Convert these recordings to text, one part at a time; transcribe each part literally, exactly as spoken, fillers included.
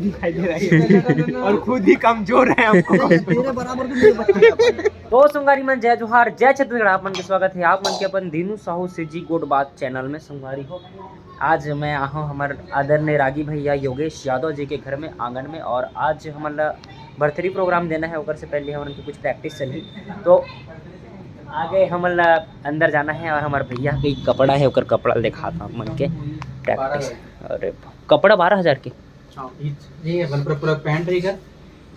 दिखाई दे रहा है और खुद ही कमजोर है हमको। तो संगवारी मन, जय जोहार, जय छत्तीसगढ़। आप मन के स्वागत है आप मन के अपन दीनू साहू सीजी गुड बात चैनल में। संगवारी हो, आज मैं आहूँ हमर आदरणीय रागी भैया योगेश यादव जी के घर में, आंगन में, और आज हमन ला बर्थडे प्रोग्राम देना है। ओकर से पहले हमन के कुछ प्रैक्टिस चलही, तो आगे हमन ला अंदर जाना है और हमर भैया के कपड़ा है, ओकर कपड़ा दिखाता हूँ मन के। प्रैक्टिस। अरे, कपड़ा बारह हजार के। हाँ, ये अपन पूरा, पूरा पैंट रहेगा।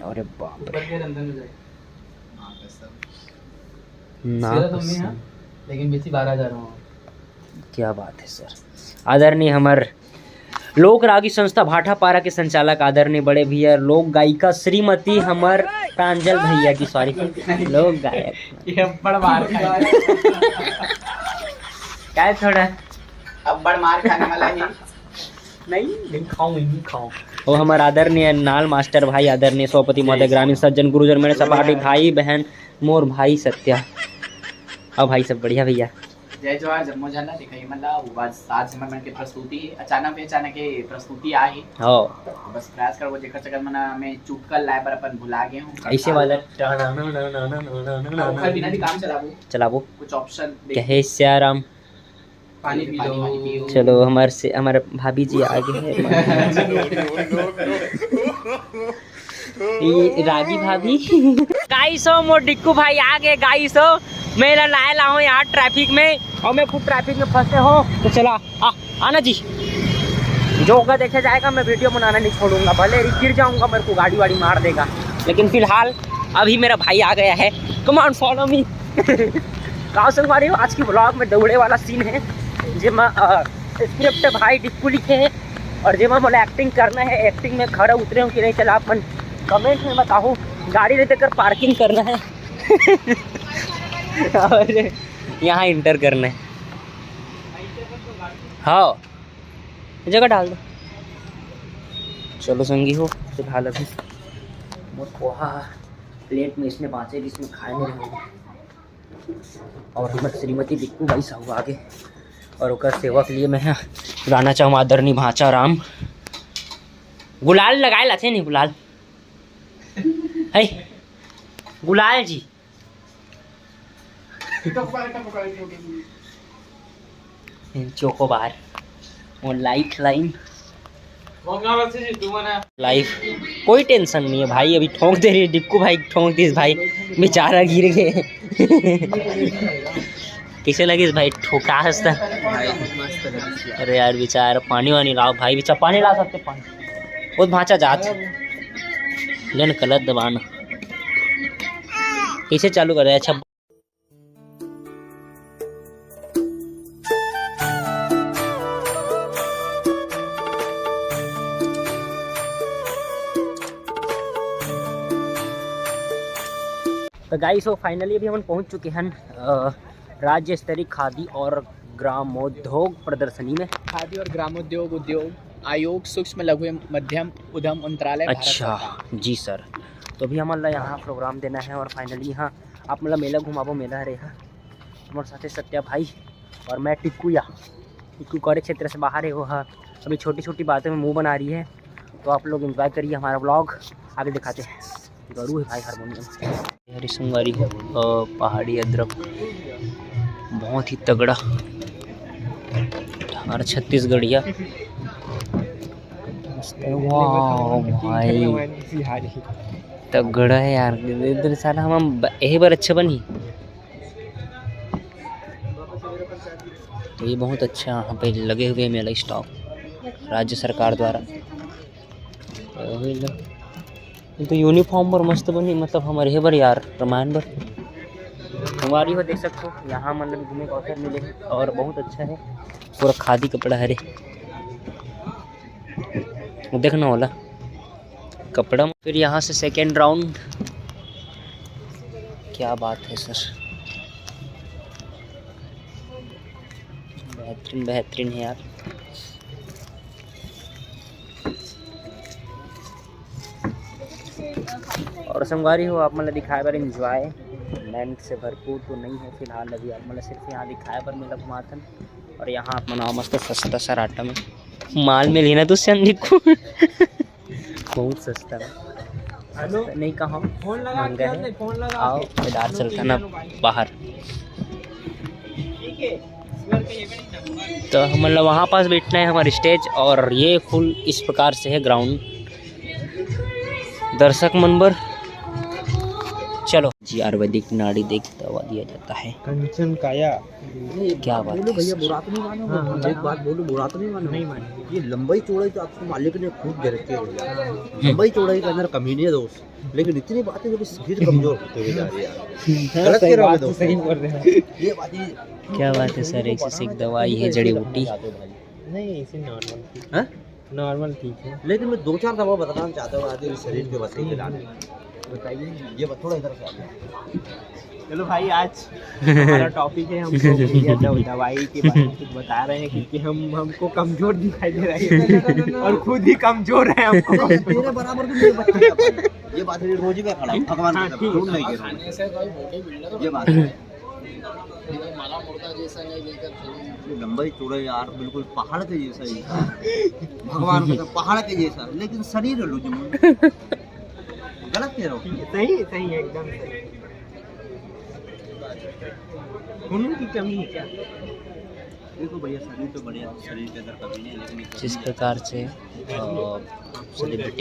अरे बाप रे। ऊपर के अंदर में जाए। ना सिर्फ हमने यहाँ, लेकिन बेसी बारह हजार हो। क्या बात है सर। आदरणीय हमर लोक रागी संस्था भाटापारा के संचालक आदरणीय बड़े भैया लोक गायिका श्रीमती हमर प्रांजल भैया की, सॉरी, लोक गायक। ये बड़ मार खाए। क्या है थोड़ा? अब बड़ मार खाने वाला है। नहीं, नहीं खाऊं, नहीं खाऊं। वो हमर आदरणीय नाल मास्टर भाई, आदरणीय सभापति महोदय, ग्रामीण सज्जन गुरुजन, मेरे सपाटी भाई बहन, मोर भाई सत्या। अब भाई सब बढ़िया भैया। जय जोहार, जम्मो झन ला। देखा, ये मन ला वो बात सात सिमर मन के प्रस्तुति है। अचानक से, अचानक के प्रस्तुति आ है। हाँ। तो बस प्रयास करबो, जेकर चक्कर मन में चुटकल लाए पर अपन भुला गए हूँ। ऐसे वाला। ओखर बिना भी काम चलाबो। चलाबो। कुछ ऑप्शन देख। कहे सियाराम। पानी पी लो। चलो, हमारे से, हमारे भाभी जी आ गए हैं। ये रागी भाभी। गाइस हो, मोर डिक्कू भाई आ गए। गाइस हो, मैं ला लाए ला हूँ यार ट्रैफिक में, और मैं खुद ट्रैफिक में फंसे हो तो चला आ, आना जी। जो होगा देखे जाएगा, मैं वीडियो बनाना नहीं छोड़ूंगा, भले ही गिर जाऊंगा, मेरे को गाड़ी वाड़ी मार देगा, लेकिन फिलहाल अभी मेरा भाई आ गया है। Come on, follow me। गाँव संगवारी हो, आज की व्लॉग में दौड़े वाला सीन है, जेमा स्क्रिप्ट भाई डिक्कू लिखे है और जेमा मोला एक्टिंग करना है। एक्टिंग में खरा उतरे हो कि नहीं, चला अपन कमेंट में बताओ। गाड़ी लेते कर पार्किंग करना है और यहाँ एंटर करना है। हाँ, जगह डाल दो। चलो संगी हो, फिलहाल अभी मोर पोहा प्लेट में इसने बाँचे, इसमें खाए नहीं रहे। और हमर श्रीमती बिक्कू बाई साहू आगे, और ओकर सेवा के लिए मैं गाना चाहूँ आदरणीय भांचा राम। गुलाल लगाए लाथे नहीं, गुलाल है, गुलाल जी। चोकोबार, वो लाइफ लाइन। लाइफ, कोई टेंशन नहीं है भाई, अभी ठोंक दे रही है डिक्कू भाई, ठोंक दिस भाई, बेचारा गिर गए। कैसे लगिस भाई ठोका हंसता? भाई, मस्त लगिस यार। अरे यार, बेचारा पानी वानी लाओ भाई, बेचारा पानी ला सकते, पानी। वो भांचा जात। लेन कलर दबाना। कैसे चालू कर रहे? अच्छा। तो गाइस, so finally अभी हमन पहुंच चुके हैं, अ, राज्य स्तरीय खादी और ग्रामोद्योग प्रदर्शनी में। खादी और ग्रामोद्योग उद्योग आयोग सूक्ष्म लघु एवं मध्यम उद्यम मंत्रालय, भारत अच्छा, सरकार। जी सर। तो अभी हमन ला यहाँ प्रोग्राम देना है और finally यहाँ आप मन ला मेला घुमाबो, मेला हरे यहाँ। हमर साथे सत्या भाई और मैं टिक्कू या, टिक्कू कार्य क्षेत्र से बाहर है, वो ह अभी छोटी-छोटी बातों में मुँह बना रही है। तो आप लोग एंजॉय करिए हमारा व्लॉग, आगे दिखाते हैं। गड़ू है भाई हारमोनियम। हरी संगवारी हो, अ, पहाड़ी अदरक बहुत ही तगड़ा और छत्तीसगढ़िया। मस्त है, वाह भाई, तगड़ा है यार। इधर साला हम ब-, यही बार अच्छा बनी। तो ये बहुत अच्छा यहाँ पे लगे हुए हैं मेला स्टॉल राज्य सरकार द्वारा। ये तो यूनिफॉर्म बर मस्त बनी, मतलब हमर हे बर यार, रामायण बर। संगवारी हो देख सकते हो, यहाँ मतलब घूमे का अवसर मिले है और बहुत अच्छा है, पूरा खादी कपड़ा हरे। वो देखना वाला कपड़ा। फिर यहाँ से सेकेंड राउंड। क्या बात है सर, बेहतरीन, बेहतरीन है यार। और संगवारी हो, आप मन ला दिखाए बर एंजॉयमेंट से भरपूर तो नहीं है फिलहाल, अभी आप मन ला सिर्फ यहाँ दिखाए बर मेला घुमाथन। और यहाँ आप मन आओ मस्त सस्ता सराटा में माल मिलही ना, तू संदीप को। बहुत सस्ता है। सस्ता नहीं कहा, महंगा है। आओ, केदार चलता ना बाहर। तो हमन ला वहाँ पास बैठना है हमारी स्टेज, और ये फुल इस प्रकार से है ग्राउंड। दर्शक मन बर चलो जी, आयुर्वेदिक नाड़ी देख दवा दिया जाता है। कंचन काया। क्या बात है भैया, सर। बुरा तो नहीं मानो? हाँ, हाँ, एक बात बोलूं, बुरा तो नहीं मानो? नहीं मानो। ये लंबाई चौड़ाई तो आपको मालिक ने खुद दे रखी है भैया। लंबाई चौड़ाई के अंदर कमी नहीं है दोस्त, लेकिन इतनी बात है जो कि शरीर कमजोर होते हुए जा रही है। गलत कह रहा हूँ मैं दोस्त? सही बोल रहे हैं। ये बात ही क्या बात है सर, ऐसी सी एक दवाई है, जड़ी बूटी। नहीं, ऐसे नॉर्मल ठीक है। हाँ? नॉर्मल ठीक है। लेकिन मैं दो चार दवा बताना चाहता हूँ आज इस शरीर के वास्ते इलाज। बताइए। ये बात थोड़ा इधर से आ जाओ। चलो भाई, आज हमारा टॉपिक है, हमको भैया दव-, दवाई के बारे में कुछ बता रहे हैं, क्योंकि हम, हमको कमजोर दिखाई दे रहे हैं और खुद ही कमजोर है हमको। नहीं, तेरे बराबर भी नहीं बच्चे का भाई। ये बात है, रोजी का खड़ा, भगवान हाँ, का ठीक। झूठ नहीं कह रहा हूँ। ये बात है। लंबाई चौड़ाई यार बिल्कुल पहाड़ के जैसा ही। भगवान का पहाड़ के जैसा, लेकिन शरीर है लुजमन। गलत कह रहा हूँ? सही, सही है, एकदम सही। खून की कमी है क्या? देखो भैया, शरीर तो बढ़िया, शरीर के अंदर कमी नहीं है, लेकिन एक जिस प्रकार से, अ, सेलिब्रिटी